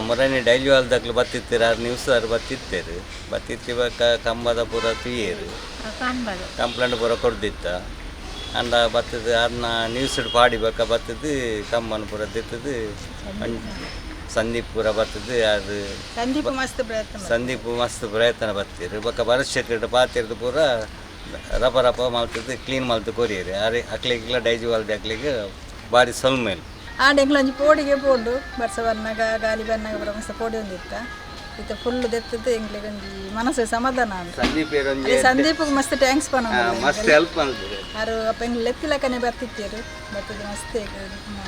ಮೊರನೆ daily ವಾಲ್ದಕ್ಲು ಬತ್ತಿತ್ತೀರ, news ಆರ್ ಬತ್ತಿತ್ತೇರು ಬತ್ತಿತ್ತಿ ಬಕ್ಕ ಕಂಬದ ಪೂರ ತೂಯೇರು, ಕಂಪ್ಲೇಂಟ್ ಪೂರ ಕೊರ್ದಿತ್ತ. ಅಂಡ ಬತ್ತದ ಅರ್ನ ನ್ಯೂಸ್ ಪಾಡಿ ಬಕ್ಕ ಬತ್ತದು ಕಂಬನ ಪೂರ ದಿತ್ತದು. ಸಂದೀಪ್ ಪೂರ ಬತ್ತದು ಅದು. ಸಂದೀಪ್ ಮಸ್ತ್ ಪ್ರಯತ್ನ. ಸಂದೀಪ್ ಮಸ್ತ್ ಪ್ರಯತ್ನ ಬತ್ತೀರು. ಬೊಕ್ಕ ಭರತ್ ಶೆಟ್ಟಿ ಪಾತಿರ್ದು ಪೂರ ರಪ ರಪ ಮಲ್ತದ್ದು ಕ್ಲೀನ್ ಮಲ್ತು ಕೊರಿಯರು. ಅರೆ ಅಕ್ಲಿಗೆಲ್ಲ ಡೈಜಿ ವಾಲ್ದಿ ಅಕ್ಲಿಗೆ ಬಾರಿ ಸೊಲ್ಮೆಲ್. ಆಂಡ ಎಂಕ್ಲ ಒಂಜಿ ಪೋಡಿಗೆ ಪೋಂಡು, ಬರ್ಸ ಬನ್ನಗ ಗಾಲಿ ಬನ್ನಗ ಪೂರ ಮಸ್ತ್ ಪೋಡಿ ಒಂದಿತ್ತ. ಇತ್ತೆ ಫುಲ್ ದೆತ್ತದು ಎಂಕ್ಲೆಗ್ ಒಂಜಿ ಮನಸ್ಸು ಸಮಾಧಾನ ಉಂಡು. ಸಂದೀಪ್ ಅದೇ ಸಂದೀಪ್ಗೆ ಮಸ್ತ್ thanks ಪನೊಂದು. ಮಸ್ತ್ ಹೆಲ್ಪ್ ಮಲ್ತದೆ. ಆರು ಅಪ್ಪ ಎಂಕ್ಲು ಲೆತ್ತಿಲಕ್ಕನೆ ಬರ್ತಿತ್ತೇರು, ಬರ್ತದೆ ಮಸ್ತ್.